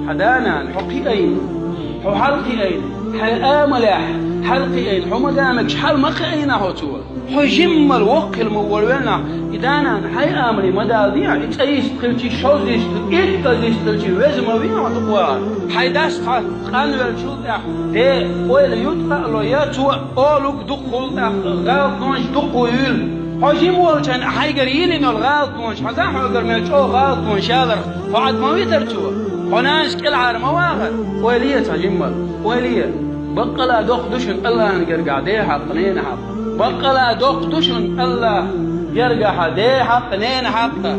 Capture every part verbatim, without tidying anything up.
Хьан да-нана хьо кхиайна, хьо хьалкхиайна, хьайн амалехь хьалкхиайна, хьо ма-гамегаш хьал ма кхиайна хьо цо. Хьо жиммал воккха хила ма волавелла нах, и да-нана хьайн амале ма даладехьа, и цӀа йист хилча, шовзткъа йист хилча, итт йист хилча, веза ма вий хьо дукха вахар. Хьайн дас цхьа къанвеллачул тӀехьа, де, ойла юткъа а ло, я цо олуг дукха хул тӀаккха, гӀалатонаш дукха юйла. Хьо жима волча хьайгара йиллина йола гӀалатонаш, хьаза хьоьгара мел чӀогӀа гӀалатонаш яларх, хьо Ӏад ма витар цо. Хьо нанас кӀелхьара ма вахар. Ойла е цхьа жиммал. Ойла е. Баккъала доккха ду шуна АллахӀан гергахь ден хьакъ, ненан хьакъ. Баккъала доккха ду шуна АллахӀан гергахьа ден хьакъ, ненан хьакъ.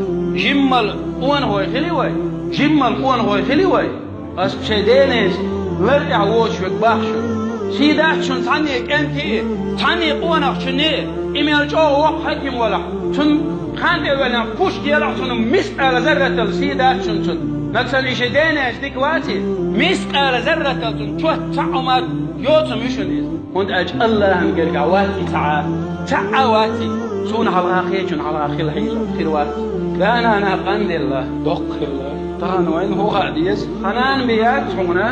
Жиммал къонахой хили вай. Жиммал къонахой хили вай. Ас шайн денеца лар тӀехь воцуш верг боху шуна. Сий дац шуна цхьанне кӀентий, цхьанне къонахчунний, и мел чӀогӀа воккха хьаким валахь, цунна хан тӀе а ваьллехь, пуш делахь цунна, мискъала зарратал сий дац шуна цунна. Нагахь санна и шайн денеца дика ваций, мискъала зарратал цунна чот цхьаъ а ма йоцу ма ю шуна иза. ХӀунда аьлча АллахӀан гергахь вац и цхьа а, цхьа а вац и. Суна хьалха кхечунна хьалха хила хьийза хир вац. Да-нана къанделла, доккха хилла. Тахана вайна хӀун хаа деза? Хьан нана бен яц хьуна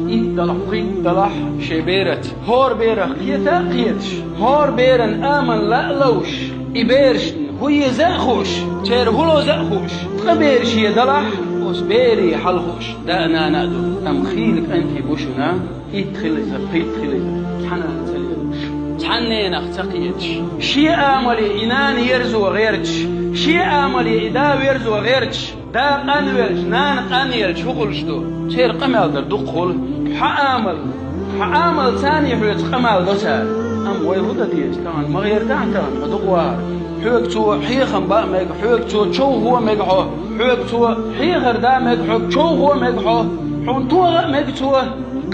итт далахь, пхийтта далахь шен бераца. ХӀора берах кхета а кхеташ, хӀора беран амал ла а ловш, и берашна хӀун еза а хууш, церан хӀун лоза а хууш, ткъа бер шен далахь, оцу берийн хьал хууш, да а нана а ду. Амма хийла кӀентий бу шуна, итт хила иза, пхийтта хила иза, цхьа нана ца лелош, цхьана ненах ца кхеташ, шен амале и нана ерзо гӀерташ, шен амале и да верзо гӀерташ, да къанвелча, нана къанъелча хӀун хуьлуш ду? Церан къамел дар дукха хуьлу. Хьан амал, хьан амал царний хьоьца къамел до цара. Амма вай хӀун дан деза тахана? Ма гӀертахьа тахана, хьо дукха вахар. Хьоьга цо хьехам бан а мега, хьоьга цо човхо а мега хьо, хьоьга цо хьехар дан а мега хьо, човхо а мега хьо, хьуна тоха а мега цо,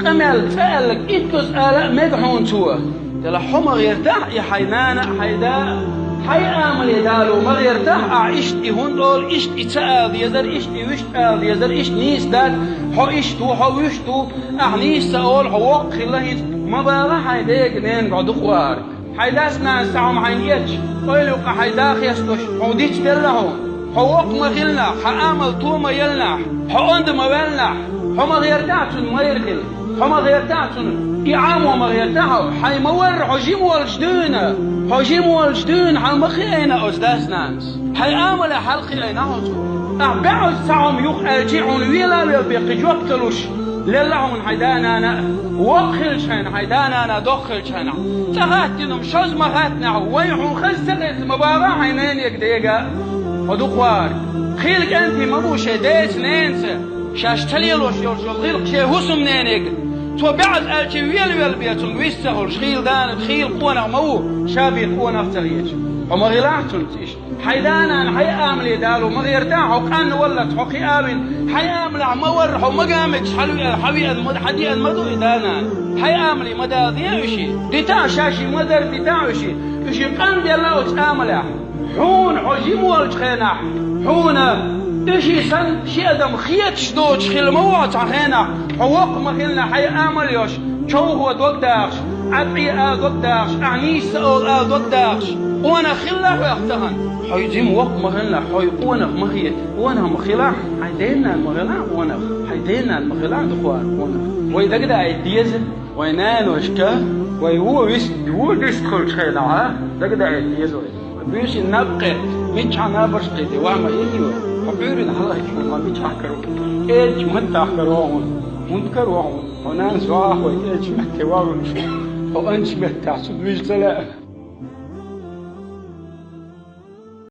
къамел цӀа аьлларг иттаза ала а мега хьуна цо. Делахь хьо ма гӀертахь и хьайн нана а, хьайн да а, хьайн амале дало ма гӀертахь, ахь иштта и хӀунда олу, иштта и ца ала дезара, иштта и вуьшта ала дезара, иштта нийса дац, хьо иштта ву, хьо вуьшта ву, ахь нийса ца олу, хьо воккха хилла хӀинца, ма бала хьайн дега, ненаго хьо дукха вахар. Хьайн дас-нанас цхьа хӀума хьайна эцча, ойла юкъа хьайн да хестош, хьуна дицделла хьуна. Хьо воккха ма хилинехь, хьан амал то ма еллинехь, хьо онда ма ваьллинехь, хьо ма гӀертахь цунна майра хила, хьо ма гӀертахь цунна и Ӏамо ма гӀертахь хьо, хьайн ма варра хьо жима волчу дуьйна, хьо жима волчу дуьйна хьан ма кхиайна оцу дас-нанас. Хьайн амале хьалкхиайна хьо цо. Ахь баьӀаза цхьа хӀума юха аьлчи, хьуна вела а велла бен кхин жоп ца луш, лелла хьуна хьайн да-нана а, воккха хилча хьайна, хьайн да-нана доккха хилча хьайна. ЦӀа хаттина хӀума шозза ма хаттинехь, вай хьуна хаза ца хезча ма бала хьайн нене дега. Хьо дукха вахар. Хийла кӀентий ма бу шайн деца, ненаца, шаьш ца лелош йолуш йолу гӀиллакх шен хӀусамненега. Цо баьӀаза аьлчи вела-вела бен цунна вист ца хуьлуш, хийла да-нана, хийла къонах ма ву, ша бен къонах ца хеташ. Хьо ма гӀилахь цунца иштта. Хьайн да-нана хьайн амале дало ма гӀертахь, хьо къанна валлалц хьо кхиавина, хьайн амалехь ма варра хьо ма гамегаш хьалавеана, хьан веана ма, хьан деана ма ду и да-нана. Хьайн амале ма дала де уьш и. Дитахь шаьш и ма-дарра дитахь уьш и. Уьш и къанделла оцу амалехь. Хьуна хьо жима волчу хенахь, хьуна уьш и санна ши адам хеташ доцуш хила ма ву хьо цхьана хенахь, хьо воккха ма хилинехь хьайн амал йолуш, човхо дог дахаш, Ӏад Ӏе ала дог дахаш, ахь нийса ца олу ала дог дахаш, къонах хилла хьох тахана. Хьо жима воккха ма хилинехь, хьо къонах ма хета, къонах ма хилахь, хьайн ден-нана ма хилахь къонах, хьайн ден-нана ма хилахь дукха вахар къонах. Вай дагадаийта деза, вай наношка, вай вон вист, вон вист хуьлучу хенахь, дагадаийта деза вай. Буьйсанна наб кхетта, миччахьа набарш кхетте, ваха ма ийна вай. Хьо Ӏуьйранна хьалахӀиттина ма миччахьа каро. КӀедачу маттахь каро хьуна. ХӀунда каро хьуна? Хьо нанас вахахь вай кӀедачу метте вахалуш. Хьо анчу меттахь цунна вижа ца лаьа.